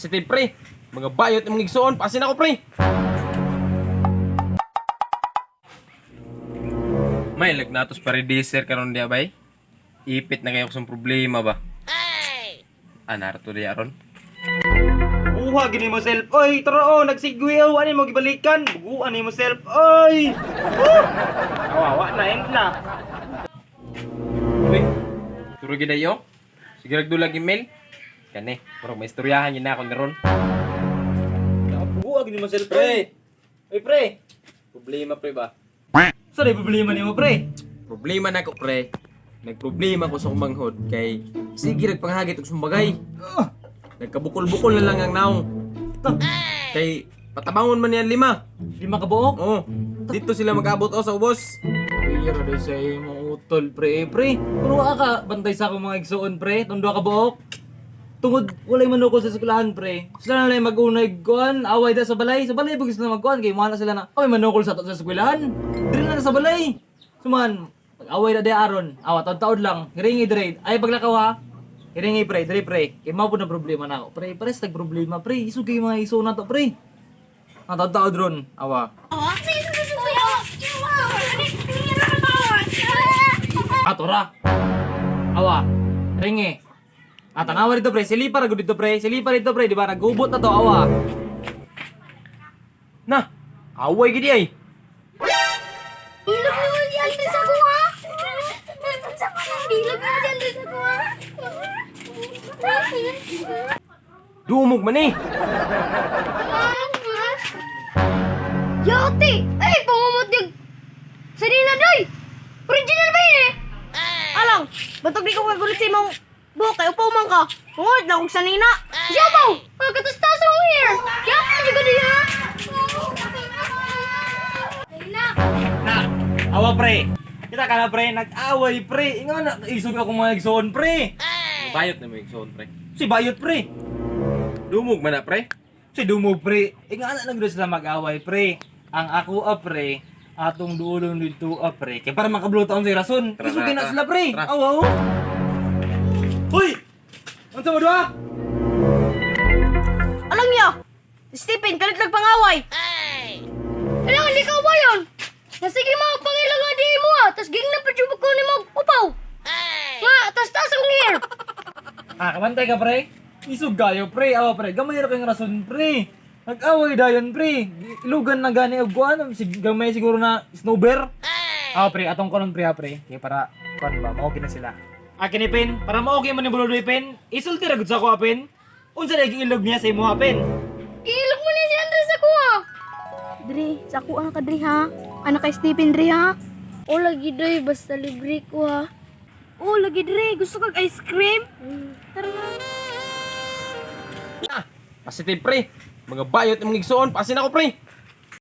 Positive, pre. Mga bayot imong igsuon, pasin ako, pre. May lagnatos pa karon diya bay. Ipit na kayo sa problema ba? Ay! Anarto diya ron. Buha gini mo self oy, tara oh, nagsigwi oh, ani mo gibalikan, buguan ni mo self oy. Oh! Awawa na end na. Uy, turo gid ayo. Sige ragdulag email. Kani, murag may istoryahan yun na ako ni Ron. Buha gini mo self Pre! oy. Oy pre, Problema pre ba? sa so, problema nimo pre? Problema na ko pre. Nagproblema ko sa kumanghod kay sige ragpanghagit og sumbagay. Nagkabukol-bukol na lang ang naong. Kay patabangon man niyan lima. 5 ka buok. Oo. Dito sila mag-abot o sa ubos. Pero day sa imong utol pre, eh, pre. Kuno ka bantay sa akong mga igsuon pre, tundo ka buok. Tungod walay manukol sa eskwelahan pre. Sila na lang mag-unay kuan, away da sa balay pag sila magkuan kay mga na sila na, "Oy, manukol sa ato sa eskwelahan." Diri na sa balay. Suman, pag-away na di aron, awa taod-taod lang. Hiringi dire, ay paglakaw ha. Hiringi pre, dire pre. Kay mao pud ang problema na ako. Pre, pares tag problema pre. Isugay mga igsuon na to pre. Ang taod-taod ron, awa. Atora. Awa. Ringi. Ah, tanawa dito pre, silipa ra gud dito pre, silipa dito pre, di ba? Nagubot na to, awa. Na, away gid ay. Bilog naman si Andres ako ha! Bilog naman si Andres ako ha! Dumog man eh. Yate! Ay, pangumot yung... Sarina, doy! Original ba yun eh? Alang, bantog di ko kagulit sa imong buhok kay upaw man ka. Pangulit na kong sanina. Siya baw! Pagkatastas akong hair! Kaya pa na ka ha! Sarina! Na, awa pre. Kita ka na pre, nag-away pre. Ingon na, isog ako mga igsoon pre. Bayot na mo igsuon pre. Si Bayot pre. Dumog man na pre. Si Dumog pre. Ingon na lang sila mag-away pre. Ang ako a pre, atong duolon dito a pre. Kaya para makabluto ang si rason. Tara, Isugin na tara, sila pre. tara. Awa oh. Hoy! Unsa mo duha? Alam niya! Stephen, kalit lang pangaway! Alam, hindi ka ba yun? Nasige mga pangilang nga di mo ha, tas ging na pa ko ni mo upaw! Nga, tas taas akong hair! Ah, kamantay ka pre. Isog gayo pre, awa pre. Gamay ra kayong rason pre. Nag-away dayon pre. Ilugan na gani og kuan, sig gamay siguro na snowbear. Awa pre, atong konon pre ha pre. Kay para kuan ba, ma-okay na sila. Ah, kini Pen, para ma-okay man ni Bulodoy Pen, isulti ra gud sa ako ha, Pen. Unsa na ilog niya sa imo ha, Pen? Ilog mo na si Andres ako ha! Dre, sa ako ka Dre ha? Anak kay Stephen Dre ha? O lagi Dre, basta libre ko ha. O lagi Dre, gusto kag ice cream? Tara na. Na, positive pre. Mga bayot imong igsuon, pasin ako pre.